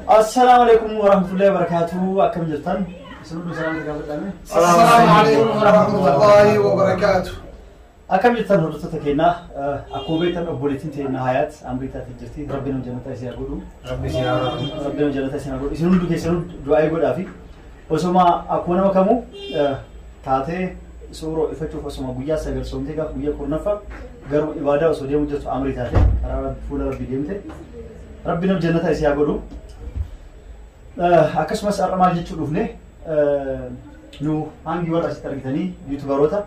Assalaamu alaikum warahmatullahi wabarakatuh. Akkam jirtan? Isin hundi salaamta gaafadhame. Assalaamu alaikum warahmatullahi wabarakaatu. Akkam jirtan hordoftoota keenyaa? Akkuma beektan obboleettiin teenya Hayaat amrii taatee jirti. Rabbiin nama jannata isii haa godhu. Rabbi si haa godhu. Rabbiin nama jannata isii haa godhu. Isin hundi keessanuu du'aa'ii godhaafi. Osoma akkuma nama kamuu taatee suuroo ifachuuf osoma guyyaa 9 soomtee gaafa guyyaa 10ffaa garuu ibaadaa osoo deemu jirtu amrii taate karaa Rabbi fuula Rabbii deemte. Rabbi nama jannata isii haa godhu. Akkasumas har'a maal jechuu dhufne, nu hangi warra asitti argitanii yuutubaroota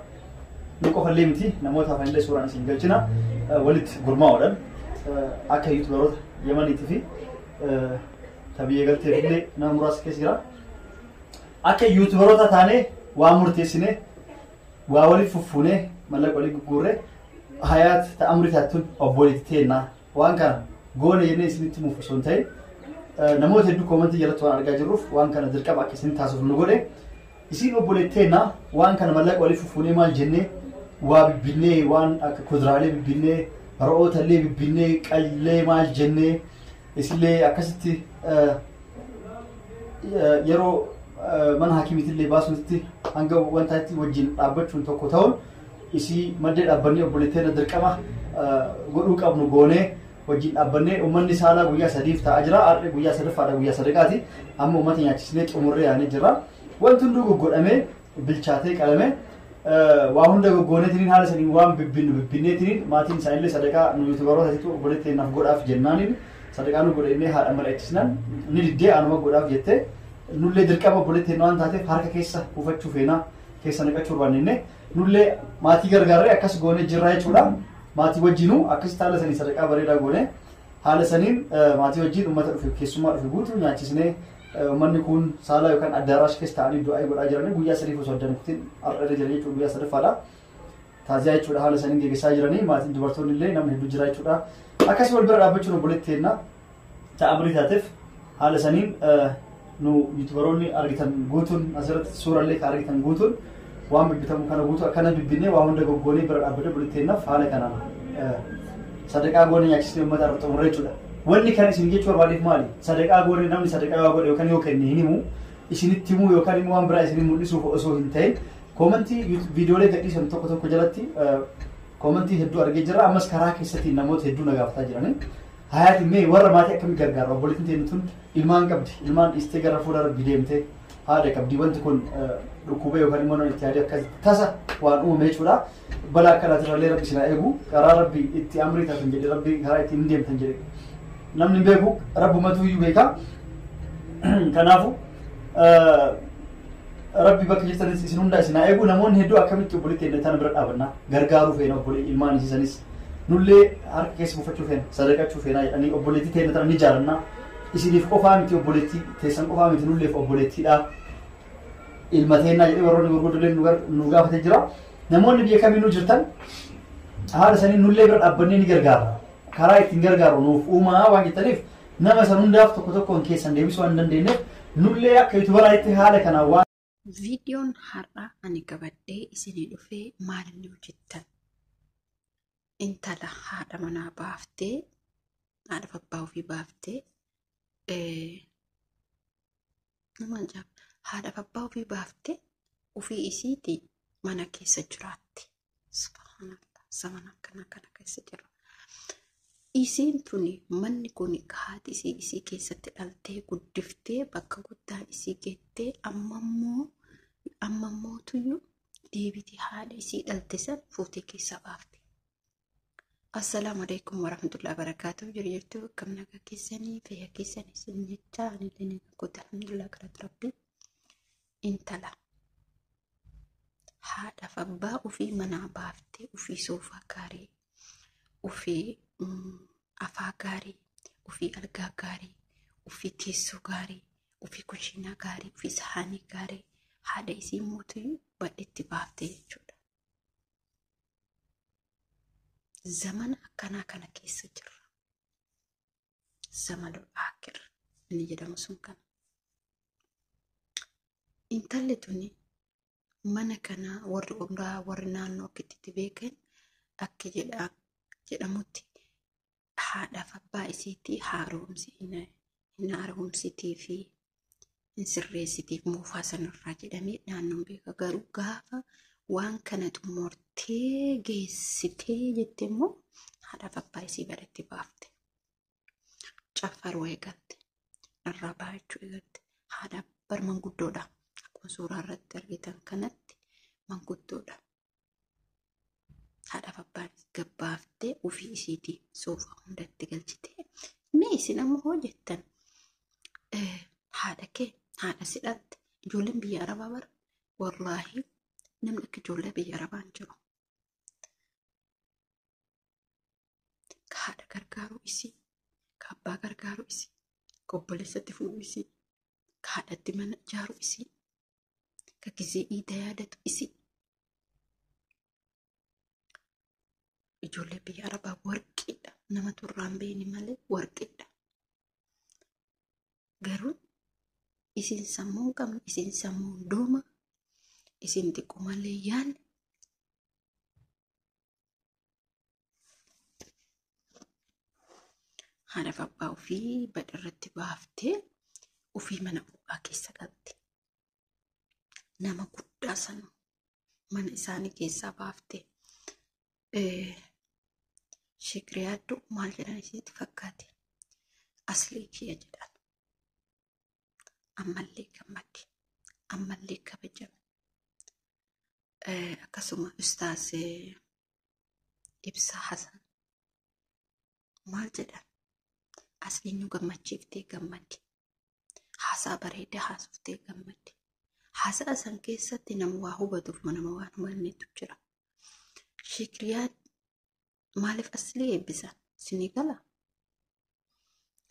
nu qofallee miti, namoota hafanillee suuraan isin galchina, walitti gurmaa'uudhaan akka yuutubaroota Yamaniitii fi tabiyyee galteefillee nama muraasa keessa jira. Akka yuutubaroota taanee waa murteessinee waa waliif fuffuunee mallaqa walii gugguurree Hayaat ta'amri taatun obboleetti teennaa waan kana goone jennee isinitti himuuf osoo hin ta'in, namoota hedduu koomantii jalatti waan argaa jirruuf waan kana dirqama akka isin taasisuuf nu godhe. Isiin obboleetti teennaa waan kana mallaqa walii fuffuunee maal jennee waa bibbinnee, waan akka kuduraalee bibbinnee, re'oota illee bibbinnee, qallee maal jennee isillee akkasitti yeroo mana hakiimiitti illee baasnutti hanga wantaatti wajjin dhaabbachuun tokko ta'uun isii maddee dhaabbannee obboleettii dirqama godhuu qabnu goonee wajjin dhaabbannee uummanni saalaa guyyaa 3f taa'aa jira. Har'i guyyaa sadaffaadha, guyyaa sadaqaati. Amma uummata nyaachisnee xumurree yaanee jira. Wanti hunduu goggodhamee bilchaatee qalamee waa hunda goggooneetiniin haala saniin waan bibbinnu bibbinneetiniin maatiin isaanillee sadaqaa nu yuutubaroota situ obboleettii naaf godhaaf jennaaniin sadaqaa nu godhe innee haadha mari'achisnaan ni diddee, anuma godhaaf jettee, nullee dirqama obboleettii waan taateef harka keessa kuufachuu feenaa keessa naqachuu barbaanne innee nullee maatii gargaarree akkas goonee jirra jechuudha. Maatii wajjinuu akkasitti haala sanii sadaqaa bareedaa goonee haala saniin maatii wajjin uummata dhufe, keessummaa dhufe guutuu nyaachisnee, uummanni kun saalaa yookaan addaaraash keessa ta'anii du'aa godhaa jiranii guyyaa 3f osoo addaan kutin har'a irra jiran jechuudha, guyyaa sadaffaadha. Taaziyaa jechuudha haala saniin geggeessaa jiranii, maatiin dubartoonni illee namni hedduu jira jechuudha. Akkasii wal bira dhaabbachuun obboleetti teennaa ta'amrii taateef haala saniin nu yuutubaroonni argitan guutuun asirratti suurallee kan argitan guutuun waan bibbitamu kana guutuu akkana bibbinnee waa hunda goggoonee bira dhaabbatee obboleetti teennaaf haala kanaan sadaqaa goonee nyaachisnee uummata irra xumurre jechuudha. Wanni kana isin jechuu barbaadeef maali? Sadaqaa goonee namni sadaqaa yoo godhe yookaan yoo kenne hin himu, isinitti himuu yookaan immoo waan biraa isin mul'isuuf osoo hin ta'in, koomantii viidiyoolee gadhiisan tokko tokko jalatti koomantii hedduu argee jira. Ammas karaa keessatti namoota hedduu na gaafataa jiranii. Hayaati mee warra maatii akkamii gargaara? Obboleettiin teenya tun ilmaan qabdi. Ilmaan dhiistee gara fuula Rabbii deemtee haadha qabdi. Wanti kun dhukkuba yookaan immoo namni itti yaadee akkas tasa waan uumame jechuudha. Balaa akkanaatirrallee Rabbi isin haa eegu. Karaa Rabbi itti amrii taatan jedhe, Rabbi karaa ittiin hin deemtan jedhe. Namni hin beeku, Rabbumatu iyyuu beeka. Kanaafuu Rabbi bakka jirtanis isin hundaa isin haa eegu. Namoonni hedduu akkamitti obboleettii teenya tana bira dhaabannaa gargaaruu feena, obbolee ilmaan isiisanis nullee harka keessa buufachuu feena, sadaqachuu feena jedhanii, obboleettii teenya tana ni jaalannaa. Isiniif qofaa miti, obboleettii teessan qofaa miti, nulleef obboleettiidha. Ilma teennaa jedhee warroonni gurguddolleen nu gaafatee jira. Namoonni biyya kamiinuu jirtan haala saniin nullee bira dhaabbannee ni gargaara. Karaa ittiin gargaaru nuuf uumaa waan jettaniif nama san hundaaf tokko tokkoon keessan deebisuu waan hin dandeenyeef nullee akka yuutubaraatti haala kanaan waan Viidiyoon har'a ani qabadhee isinii dhufee maal inni hojjettan? Intala haadha manaa baaftee, haadha abbaa ofii baaftee, nama ajaa'ib, haadha abbaa ofii baaftee ofii isiitii mana keessa jiraatti. Subhaanallah, zamana akkanaa kana keessa jira. Isiin tuni manni kun haati isii isii keessatti dhaltee guddiftee bakka guddaan isii geettee, ammammootuyyuu deebitee haadha isii dhalte san fuutee keessaa baafte. Assalaamu alaikum warahmatullahi wabarakatuh. Jiru jirtu, akkam nagaa keessanii, fayyaa keessanii isin jecha, anillee nagaa kooti, alhamdulillah, galata Rabbii. Intala haadhaaf abbaa ofii manaa baaftee ofii soofaa gaarii, ofii afaa gaarii, ofii algaa gaarii, ofii teessoo gaarii, ofii kushiinaa gaarii, ofii sahaanii gaarii, haadha isii mootuyyuu badhetti baaftee jechuudha. Zamana akkanaa kana keessa jirra. Zamanul aakir inni jedhamu sun kana. Intalli tuni mana kana warri umraa warri naannoo akka itti beekan akka jedhamutti haadhaaf abbaa isiitti haaromsi hin Hin haaromsitii fi hin sirreessitiif moofaa sanarraa jedhamee naannoon beeka. Garuu gaafa waan kana xumurtee geessitee jette immoo haadhaaf abbaa isii baratti baafte. Caffaruu eegalte. Irraa baachuu eegalte. Haadha bar manguddoodha. Akkuma suuraa irratti argitan kanatti manguddoodha. Haadhaaf abbaan gabbaaftee ofii isiitii soofaa hundatti galchitee. Mee isin amma hoo jettan haadha kee haadha si dhalte ijoolleen biyya arabaa bara wallaahi namni akka ijoollee biyya arabaa hin jiru. Ka haadha gargaaru isii, ka abbaa gargaaru isii, ka obboleessatti fuudhu isii, ka haadhatti mana ijaaru isii, ka gizee iida yaadatu isii. Ijoollee biyya arabaa warqiidha. Nama turraan beeni malee warqiidha. Garuu isin sammuu hin qabne, isin sammuu dooma, isin xiqqoo malee yaanne. Haadhaaf abbaa ofii badharratti baaftee ofii mana ho'aa keessa galte. Nama guddaa sana mana isaanii keessaa baaftee. Shikriyaaddu maal jedhan isitti fakkaate? Aslii kiyya jedhan. Ammallee gammadi. Ammallee kabajame. Akkasuma Ustaaz Ibsaa Hasan maal jedhan? Asliin nu gammachiiftee gammadi. Haasaa bareedaa haasoftee gammadi. Haasaa san keessatti nama waa hubatuuf nama waan hubannetu jira. Shikriyaa maaliif aslii eebbisan? Isinii gala?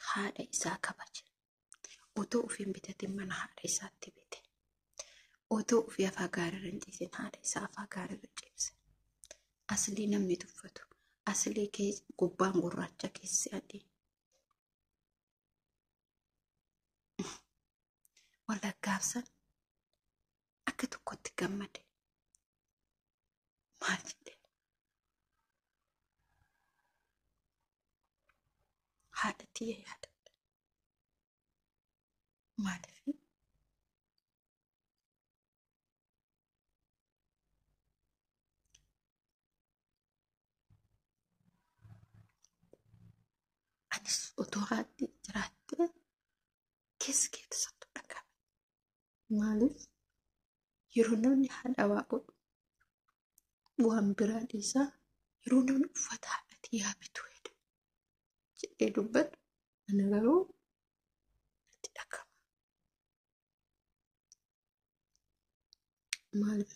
Haadha isaa kabaja. Otoo ofiin bitatin mana haadha isaatti bite. Otoo ofii afaa gaariirra hin ciisin haadha isaa afaa gaariirra ciibse. Aslii namni tuffatu. Aslii gubbaan gurraacha keessi adii. Wallaggaafsan akka tokkotti gammade. Maal jedhe? Haadha tiyya yaadadha. Maaliif? Anis otoo haadhi jiraattee keessa keessattu dhaga'ame. Maaliif? Yeroo namni haadha waa godhu waan biraa dhiisaa yeroo namni uffata haadhatii yaa bitu jedhe jedhee dubbatu ana garuu natti dhaga'ama. Maaliif?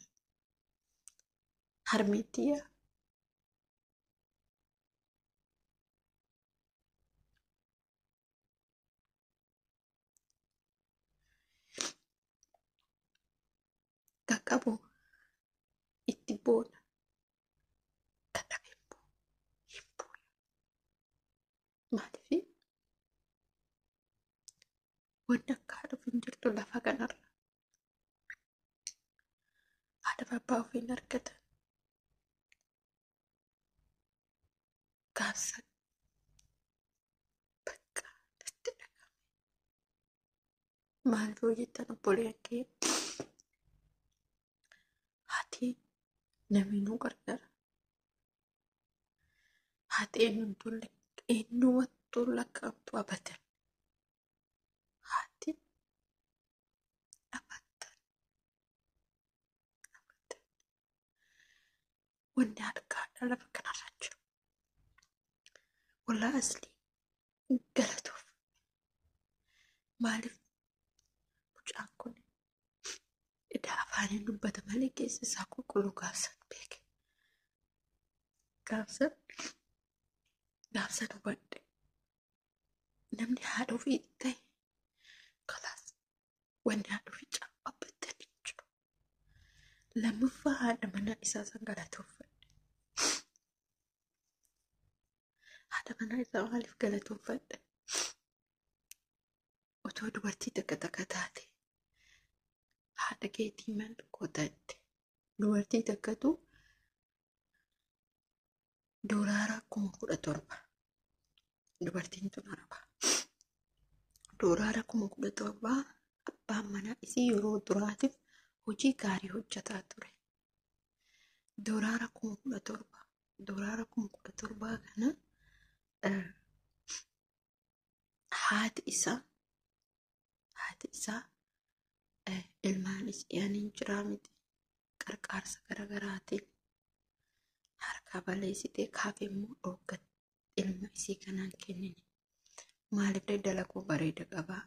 Harmeetti yaa qaqqabu itti boona. Kadhabe hin booya. Maaliif? Wanni akka haadha ofii hin jirtu lafa kanarra. Haadha abbaa ofii hin argatan. Gaafsan bakka natti dhaga'ame. Maal yoo jettan obboleeyyan kee haati namni nu gargaara. Haati eenyumattuu lakkaa'amtu abadan. Haati abadan. Abadan. Wanni harka haadha lafa kanarra jiru. Wallaa aslii galatuuf. Maaliif mucaan kun idaa afaaniin dubbata malee keessa isaa qulqulluu gaafsan beeke. Gaafsan hubadhe. Namni haadha ofii ta'e kalaas wanni haadha ofii caalu abbatanii hin jiru. Lammaffaa haadha manaa isaa san galatoonfadhe. Haadha manaa isaa maaliif galatoonfadhe? Otoo dubartii takka takka taate haadha keetii maal gootatte? Dubartii takkatu doolaara 17,000. Dubartiin tun araba. Doolaara 17,000 abbaan manaa isii yeroo duraatiif hojii gaarii hojjetaa ture. Doolaara 17,000 doolaara 17,000 kana haati isaa ilmaan isaanii jiraa miti qarqaarsa garaagaraatiin harkaa balleessitee kaafee immoo dhooggatte ilma isii kanaan kennine. Maaliif dalaguu bareeda qabaa?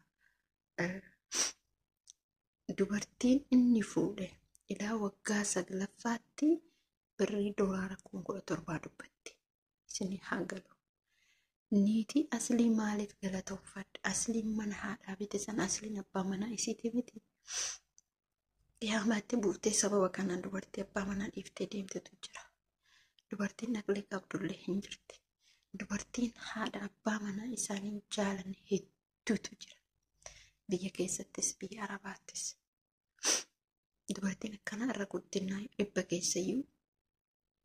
Dubartiin inni fuudhe ilaa waggaa 9ffaatti birrii doolaara 17,000 dubbatti. Isin haa galu. Niitii aslii maaliif galatoonfadha? Asliin mana haadhaa bite sana asliin abbaa manaa isiiti miti. Qiyaamaatti buuftee sababa kanaan dubartii abbaa manaa dhiiftee deemtetu jira. Dubartiin naqlee qabdullee hin jirti. Dubartiin haadha abbaa manaa isaanii jaalan hedduutu jira. Biyya keessattis biyya Arabaattis. Dubartiin akkanaa irra guddinaa dhibba keessayyuu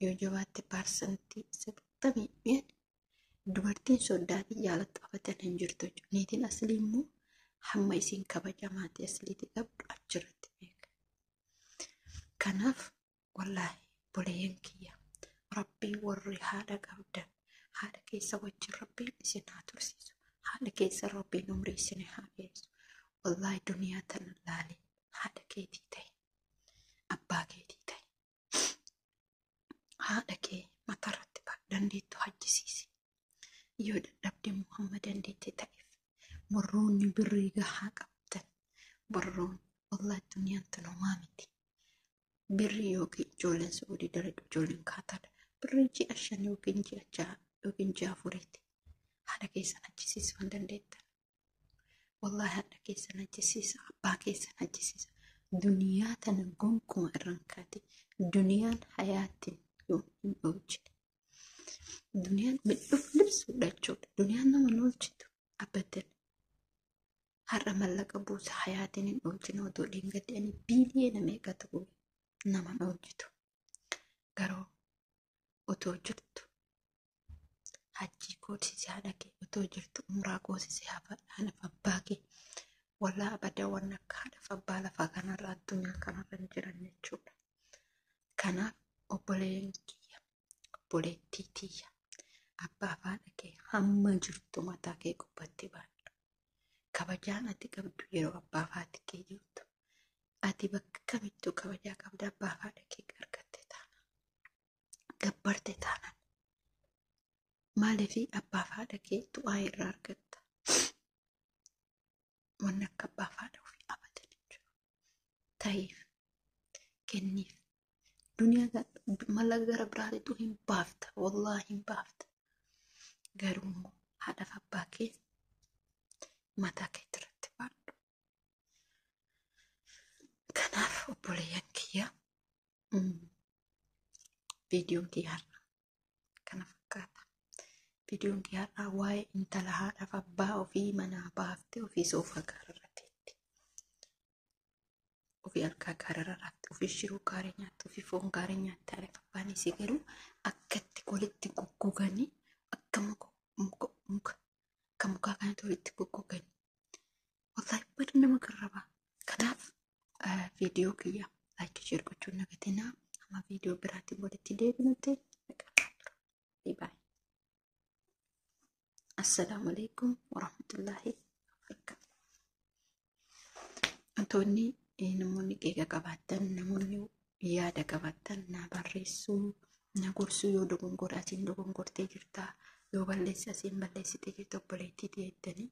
yoo jabaatte 95% dubartiin soddaatii jaalattu abatan hin jirtu jechuudha. Niitiin aslii immoo hamma isiin kabaja maatii asliitii qabdu achirratti beeka. Kanaaf wallaahi boleeyyan kiyya rabbii warri haadha qabdan haadha keessa wajjin rabbiin isin haa tursiisu. Haadha keessa rabbiin umrii isin haa dheeressu. Wallaahi duniyaa tana laale haadha keetii ta'e abbaa keetii ta'e haadha kee mataarratti dandeettu hajjisiisi. Yoo dadhabde immoo hamma dandeette ta'eef warroonni birrii gahaa qabdan warroonni wallaahi duniyaan tun homaa miti. Birrii yookiin ijoolleen Saudii dalagdu ijoolleen Kaataadha. Birrii ji'a 5 yookiin ji'a 6 yookiin ji'a 4tti haadha keessan hajjisiisuu hin dandeettan. Wallaahi haadha keessan hajjisiisa, abbaa keessan hajjisiisa. Duniyaa tana gonkumaa irraan kaate. Duniyaan hayaattiin yoo hin oolchine. Duniyaan midhuuf libsuudha jechuudha. Duniyaan nama hin oolchitu abbadan. Har'a mallaqa buusa hayaatiin hin oolchine otoo dheengadde ani biiliyoona meeqatu bu'e nama hin oolchitu. Garuu otoo jirtu hajjii koosise haadha kee otoo jirtu umraa koosise haadhaaf abbaa kee wallaa abadaa waan akka haadhaaf abbaa lafaa kanarra addunyaa kanarra hin jiran jechuudha. Kanaaf obboleen kiyya obboleettii tiyya abbaa fi haadha kee hamma jirtu mataa kee gubbatti baadhu. Kabajaan ati qabdu yeroo abbaa fi haati kee jirtu ati bakka kamittuu kabajaa qabda abbaa fi haadha kee argatte taanaan gabbarte taanaan maaliif abbaa fi haadha kee du'aa irraa argatta. Wanni akka abbaa fi haadha ofii abadan jechuudha. Ta'iif kenniif duniyaa mallaqa gara biraatitu hin baafta wallaahi hin baafta. Garuu immoo haadha fi abbaa kee mataa kee irratti baadhu. Kanaaf obboleeyyan kiyya viidiyoon kiyya har'a kana fakkaata. Viidiyoon kiyya har'aa waa'ee intala haadhaaf abbaa ofii manaa baaftee ofii soofaa gaararra teetti. Ofii algaa gaararra rafte, ofii shiroo gaarii nyaatte, ofii foon gaarii nyaatte haadhaaf abbaan isii garuu akkatti walitti goggoganii akka muka akka mukaa kanatti walitti goggoganii. Wallaahi bada nama garrabaa. Kanaaf viidiyoo kiyya like share gochuun nagatinaa. Amma viidiyoo biraatiin walitti deebinutti naqamaa tura. Bye. Assalaamu alaikum warahmatullaahi wabarakaatu. Wantoonni namoonni qeeqa qabaatan namoonni yaada qabaatan na barreessuu na gorsuu yoo dogongora asiin dogongortee jirta yoo balleessa asiin balleessitee jirta obboleettii jettanii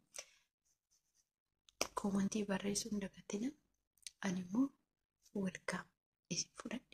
koomantii barreessuu hin dagatina. Ani immoo welkaam isin fudhadha.